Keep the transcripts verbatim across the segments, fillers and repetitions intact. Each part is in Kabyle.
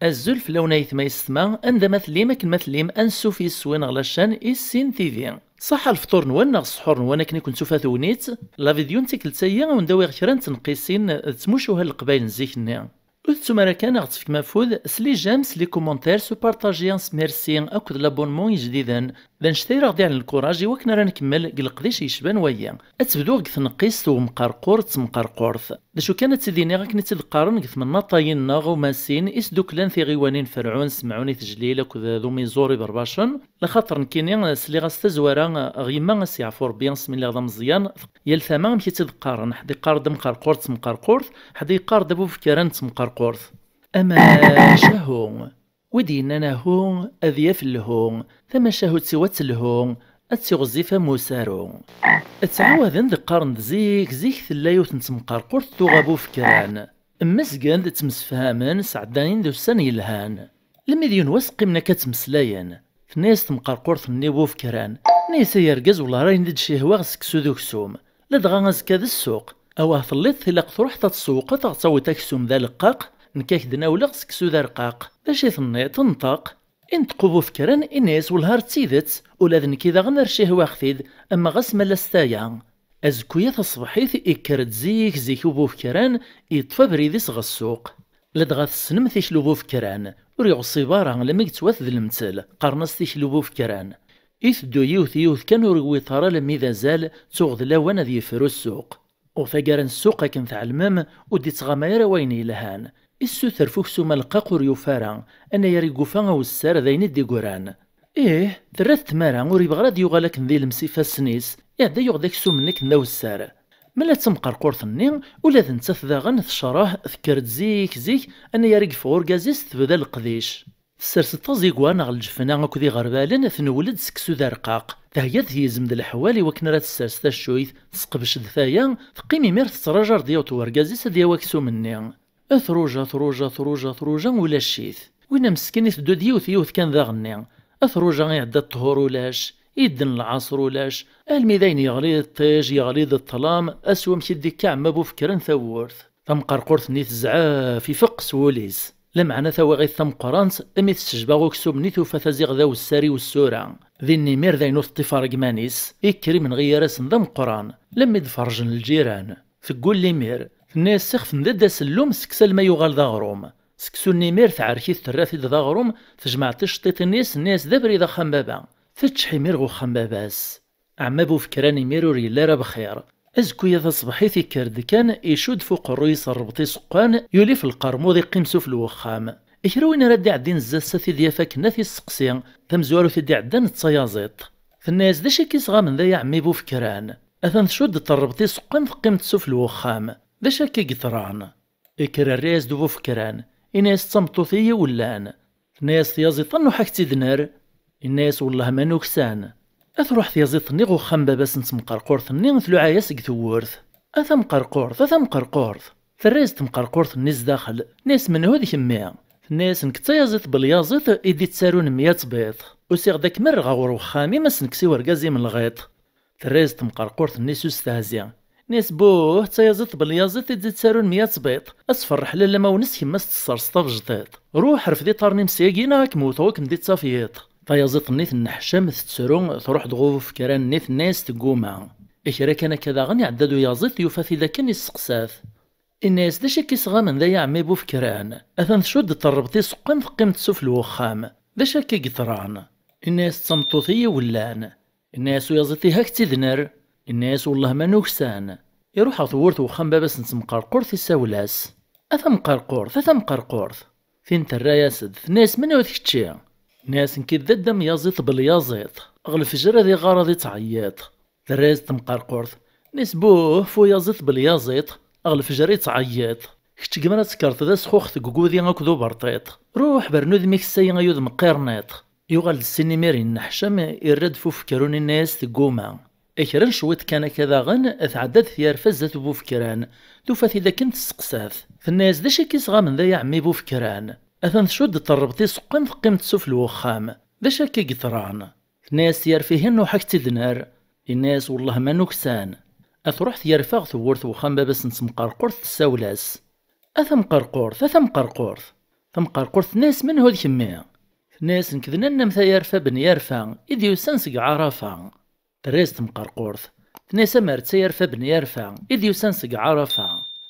Azul fell-awen ayetma yessetma, anda ma tellim, akken ma tellim, ansuf yes-wen ɣer la chaîne Issin T V. Ṣaḥḥa lefṭur-nwen neɣ ssḥur-nwen akken i ken-tufa tegnit. La vidéo n tikkelt-agi a wen-d-awiɣ kra n tneqqisin d tmucuha n leqbayel n zik-nni. Ur tettum ara kan ad ɣ-tefkem afud s les j'aime, s les commentaires, s upartaji, s merci akked l'abonnement ijdiden. D annect-a i aɣ-d-iɛlen lkuraj i wakken ara nkemmel deg leqdic yecban wayi. Ad tebduɣ deg tneqqist n umqerqur d temqerqurt. D acu kan ad tt-id-iniɣ akken i tt-id-qqaren deg tmennaṭ-ayi-nneɣ umasin isduklan tiɣiwanin Ferɛun, Semɛun Itejlil akked d umiẓur Iberbaccen. Laxaṭer nekkini sliɣ-as tazwara ɣer yemma, a s-yeɛfu Ṛebbi, asmi lliɣ d ameẓyan. Yal tama amek i tt-id-qqaren, ḥedd iqqar-d amqerqur d temqerqurt, ḥedd iqqar-d abufekran d temqerqurt. Amacahu. Wi d-yennan ahu, ad yaf lhu, tamacahut-iw ad telhu, ad tiɣzif am usaru. Ttɛawaden-d qqaren-d zik, zik tella yiwet n temqerqurt tuɣ abufekran. Mmezgen-d, ttemsefhamen, sɛeddayen-d ussan yelhan. Lemmi d yiwen wass qqimen akka ttmeslayen. Tenna-yas temqerqurt-nni i wufekran, tenna-yas: "Ay argaz, wellah ar ayen d-cihwaɣ seksu d uksum. Ladɣa azekka d ssuq. Awah telliḍ tilaq truḥeḍ ad tsewqeḍ, ad ɣ-tawiḍ aksum d aleqqaq, nekk ad k-d-nawleɣ seksu d arqaq. D acu i tenniḍ? Nṭeq." Inṭeq ubufekran, inna-yas: "Wellah ar d tidet, ula d nekki daɣen ar cihwaɣ-t-id, ama ɣas ma la s taya." Azekku-ya taṣebḥit, ikker-d zik zik ubufekran, yeṭṭef abrid-is ɣer ssuq. Ladɣa tessnem tikli ubufekran, ur yeɣṣib ara, alammi yettwat d lemtel, qqaren-as tikli ubufekran. Iteddu yiwet yiwet kan, ur yewwiḍ ara alammi d azal, tuɣ d lawan ad yefru ssuq. U taggara n ssuq, akken tɛelmem, ur d-ittɣama ara wayen yelhan. Issuter f uksum aleqqaq ur yufi ara, anayer i yufa awessar d ayen i d-igran. Ih, terra-t tmara, ur yebɣi ara ad yuɣal akken d ilem s ifassen-is, iɛedda yuɣ-d aksum-nni akken d awessar. Ma la d tamqerqurt-nni, ula d nettat daɣen tecreḥ, tekker-d zik zik, anayer i yeffeɣ urgaz-is tebda leqdic. Tessers-d taẓegwa neɣ lǧefna akked iɣerbalen, tenwel-d seksu d arqaq. Thegga-d tyezem d leḥwal i wakken ara tessers taccuyt, tesqebc-d taya, teqqim imir tettraǧu ar d-yaweḍ urgaz-is ad yawi aksum-nni. Truja, truja, truja, truja, ulac-it. Winna meskin iteddu-d yiwet yiwet kan daɣenni. Truja iɛedda ṭṭhur ulac, idden lɛaṣer ulac, almi d ayen yeɣli d ṭṭij, yeɣli d ṭṭlam, ass wamek i d-ikka ɛemma Bufekran tawwurt. Tamqerqurt-nni tezɛef, ifeqqes wul-is. Lameɛna tawaɣit tameqqrant, imi tessejba aksum-nni tufa-t aziɣ d awessar i wessura. Din imir d ayen ur teṭṭif ara deg iman-is, ikker imenɣi gar-asen d ameqqran, lammi d-ferrjen lǧiran. Teggul imir, tenna-yas: "Sixef-d asellum, seks alma yuɣal d aɣrum." Seksu-nni imir tɛerk-it, terra-t-id d aɣrum, tejmeɛ ticeṭṭiṭin-is, tenna-yas: "D abrid axxam baba." Teččeḥ imir ɣer uxxam baba-s. Ɛemma Bufekran imir ur yelli ara bxir. Azekku-ya taṣebḥit ikker-d kan, icudd f uqerruy-is rrbeṭ iseqqan, yuli f lqermud, iqqim sufell wexxam. Kra win ara d-iɛeddin zdat-s ad t-id-yaf akken ad t-isseqsi, tamezwarut i d-iɛeddan d tayaziḍt. Tenna-yas: "D acu akka i sɣamen da, a ɛemmi Bufekran? Atan tcudd-d rrbeṭ iseqqan, teqqim-d sufell wexxam. D acu akka i yeḍran?" Ikker rray-as-d Bufekran, inna-yas: "D tameṭṭut i yi-wellan." Tenna-yas tyaziḍt: "A nruḥ ad k-tt-id-nerr." Inna-yas: "Wellah ma nuksan." Ad truḥ tyaziḍt-nni ɣer uxxam baba-s n temqerqurt-nni, tluɛa-yas deg tewwurt: "A tamqerqurt, a tamqerqurt!" Terra-yas temqerqurt-nni zdaxel, tenna-yas: "Menhu d kemmi?" Tenna-yas: "Nekk d tayaziḍt Belyaziḍ i d-ittarun meyya tbiṭ. Usiɣ-d ad kem-rreɣ ɣer uxxam-im, ad s-nekkes i urgaz-im lɣiṭ." Terra-yas temqerqurt-nni s ustehzi. Tenna-yas: "Buh, d tayaziḍt Belyaziḍ i d-ittarun meyya tbiṭ. Ad tferreḥ lalla ma ines kemm ad s-tesserseḍ tabejṭiṭ. Ruḥ, rfed iṭarren-im syagi neɣ ad kem-wteɣ ur kem-d-ittaf yiḍ." Tayaziḍt-nni tenneḥcam, tettru, truḥ-d ɣer Bufekran-nni, tenna-yas tegguma. Kra kan akka daɣen iɛedda-d uyaziḍ, yufa-t-id akken, isseqsa-t. Inna-yas: "D acu akka i sɣamen da, a ɛemmi Bufekran? Atan tcudd-d rrbeṭ iseqqan, teqqim-d sufell wexxam. D acu akka i yeḍran?" Inna-yas: "D tameṭṭut i yi-wellan." Inna-yas uyaziḍ: "Ihi ad k-tt-id-nerr." Inna-yas: "Wellah ma nuksan." Iruḥ ɣer tewwurt n uxxam baba-s n temqerqurt, isawel-as: "A tamqerqurt, a tamqerqurt!" Tin terra-yas-d, tenna-yas: "Menhu d kečči?" Inna-yas: "Nekk d dadda-m Yaziḍ Belyaziḍ. Ɣer lefjer ad iɣar ad ittɛeyyiḍ." Terra-yas-d temqerqurt, tenna-yas: "Buh, fu Yaziḍ Belyaziḍ, ɣer lefjer ittɛeyyiḍ. Kečč gmer ad tekkreḍ d asxuxet deg ugudi akked uberṭiṭ. Ruḥ, bernu udem-ik ssayi ay udem qirniṭ." Yuɣal-d ssin imir yenneḥcam, irra-d f ufekran, inna-yas tegguma. Kra n cwiṭ kan akka daɣen, tɛedda-d tyerfa zdat Bufekran, tufa-t-id akken, tesseqsa-t. Tenna-yas: "D acu akka i sɣamen da, a ɛemmi Bufekran? Atan tcudd-d rrbeṭ iseqqan, teqqim-d sufell wexxam. D acu akka i yeḍran?" Tenna-yas tyerfa: "Ihi nruḥ ad k-tt-id-nerr." Inna-yas: "Wellah ma nuksan." Ad truḥ tyerfa ɣer tewwurt n uxxam baba-s n temqerqurt, tessawel-as: "A tamqerqurt, a tamqerqurt!" Tamqerqurt tenna-yas: "Menhu d kemmi?" Tenna-yas: "Nekk d Nanna-m Tayerfa ben Yerfa, i d-yusan seg Ɛarafa." Terra-yas temqerqurt, tenna-yas: "Amer d Tayerfa ben Yerfa i d-yusan seg Ɛarafa,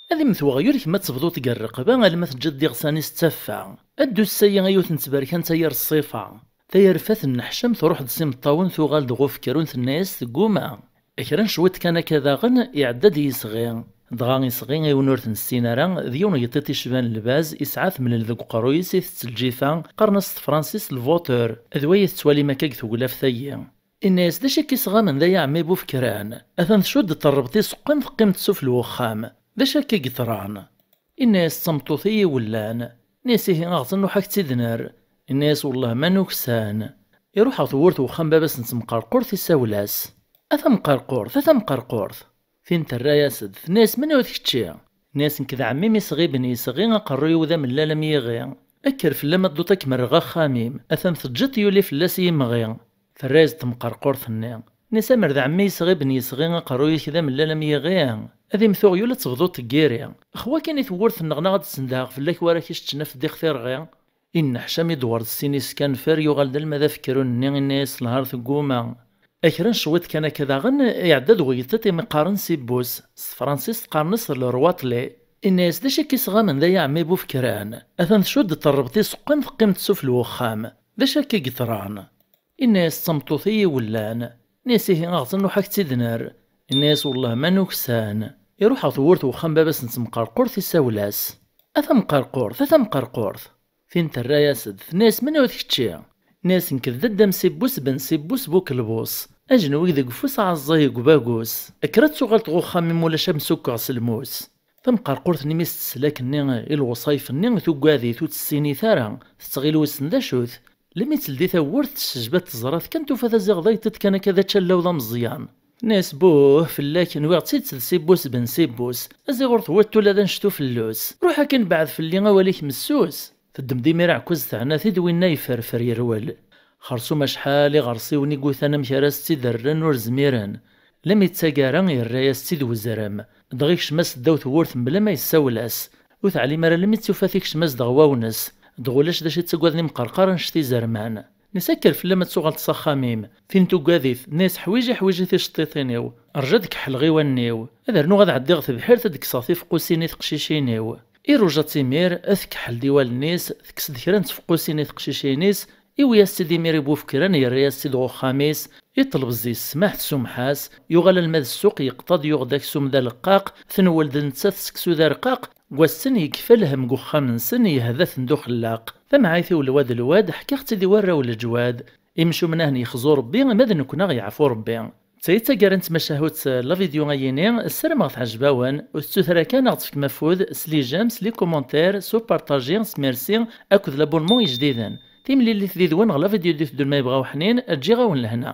ad immet weɣyul, kemm ad tebduḍ deg rreqba alma teǧǧiḍ-d iɣsan-is d taffa. Ddu ssaya a yiwet n tberkant a yir ṣṣifa." Tayerfa tenneḥcam, truḥ-d s imeṭṭawen, tuɣal-d ɣef ukerru-n, tenna-yas tegguma. Kra n cwiṭ kan akka daɣen, iɛedda-d yisɣi. Dɣa isɣi, i win ur t-nessin ara, d yiwen n yeṭṭiṭ icban lbaz, isɛa temlel deg uqerruy-is, itett lǧifa, qqaren-as s tefransist le vautour, d way i tettwalim akka deg tewlaft-agi. Inna-yas: "D acu i k-isɣamen da, a ɛemmi Bufekran? Atan tcudd-d rrebṭ iseqqen, teqqim-d sufell wexxam. D acu akka i yeḍran?" Inna-yas: "D tameṭṭut i yi-wellan." Inna-yas: "Ihi, aɣet ad nruḥ ad k-tt-id-nerr." Inna-yas: "Wellah ma nuksan." Iruḥ ɣer tewwurt n uxxam baba-s n temqerqurt, isawel-as: "A tamqerqurt, a tamqerqurt!" Tin terra-yas-d, tenna-yas: "Menhu d kečči?" Inna-yas: "Nekk d ɛemmi-m isɣi ben isɣi, aqerruy-iw d amellal am yiɣi. Kker fell-am ad dduḍ ad kem-rreɣ axxam-im, atan teǧǧiḍ yuli fell-as yimɣi." Terra-yas-d temqerqurt-nni, tenna-yas: "Amer d ɛemmi isɣi ben isɣi, aqerruy-ik d amellal am yiɣi, ad immet uɣyul ad tebduḍ deg yiri. Xwa kan i tewwurt-nneɣ neɣ ad d-sendheɣ fell-ak war ak-iceččen af ddix tirɣi." Inneḥcam, idewwer d sin iskanfer, yuɣal-d alma d afekru-nni, inna-yas: "Lhar tegguma." Kra n cwiṭ kan akka daɣen, iɛedda-d wiyeṭṭiṭ imi qqaren Sibbus, s tefransist qqaren-as le roi Tlé. Inna-yas: "D acu i k-isɣamen da, a ɛemmi Bufekran? Atan tcudd-d rrebṭ iseqqen, teqqim-d sufell wexxam. D acu akka i yeḍran?" Inna-yas: "D tameṭṭut i yi-wellan." Inna-yas: "Ihi, aɣet ad nruḥ ad k-tt-id-nerr." Inna-yas: "Wellah ma nuksan." Iruḥ ɣer tewwurt n uxxam baba-s n temqerqurt, isawel-as: "A tamqerqurt, a tamqerqurt!" Tin terra-yas-d, tenna-yas: "Menhu d kečči?" Inna-yas: "Nekk d dadda-m Sibbus ben Sibbus bu kelbus, ajenwi deg ufus, aɛeẓẓay deg ubagus. Kker ad tuɣaleḍ ɣer uxxam-im, ulac amsukkeɣ s lmus." Tamqerqurt-nni mi s-tesla akkenni i lewṣayef-nni, tuggad-it, ur tt-tessinit ara, tettɣil wissen d acu-t. Lmi teldi tawwurt, tessejba-d, teẓra-t kan, tufa-t aziɣ d ayeṭṭiṭ kan akka d ačallaw d ameẓyan. Tenna-yas: "Buh fell-ak, nwiɣ d tidet d Sibbus ben Sibbus, aziɣ ur tewwiḍ ula d annect-a ufellus. Ruḥ akin, beɛɛed fell-i, awal-ik messus." Teddem-d imir aɛekkaz, teɛna-t-id, winna yefferfer yerwel. Xersum acḥal iɣersiwen i yutan amek ara s-tt-id-rren ur zmiren. Lmi d taggara, yerra-yas-tt-id uzrem. Dɣa ikcem-as ddaw tewwurt mebla ma yessawel-as. Ur teɛlim ara lmi d tufa-t ikcem-as-d ɣer wawnes. Dɣa ulac d acu i ttaggaden imqerqar annect izerman. Nessakker fell-am ad tuɣaleḍ s axxam-im. Tin tuggad-it, tenna-yas: "Ḥwiji, ḥwiji ticeṭṭiṭin-iw. Rju ad kḥleɣ i wallen-iw. Ad rnuɣ ad ɛeddiɣ tebḥirt ad d-kkseɣ tifqusin i teqcicin-iw." Iruja-tt imir, ad tekḥel-d i wallen-is, tekkes-d kra n tfeqqusin i teqcicin-is, iwi-yas-tt-id imir i Bufekran, yerra-yas-tt-id ɣer uxxam-is, iṭleb zzi-s ssmaḥ, tsumeḥ-as, yuɣal alma d ssuq, yeqḍa-d, yuɣ-d aksum d aleqqaq, tenwel-d nettat seksu d arqaq, deg wass-n yekfa lhemm deg uxxam-nsen, yehda-ten d uxellaq. Tamɛayt-iw lwad lwad, ḥkiɣ-tt-id i warraw n leǧwad. Imcumen ahen yexzu Rebbi, ma d nekkni aɣ yeɛfu Rebbi. D tayi d taggara n tmacahut, la vidéo ayini, ssarameɣ teɛjeb-awen, ur tettut ara kan ad aɣ-tefkem afud s les j'aime, s les commentaires, s upartaji, s merci, akked l'abonnement ijdiden. Timlilit did-wen ɣer la vidéo d-iteddun ma yebɣa uḥnin, ǧǧiɣ-awen lehna.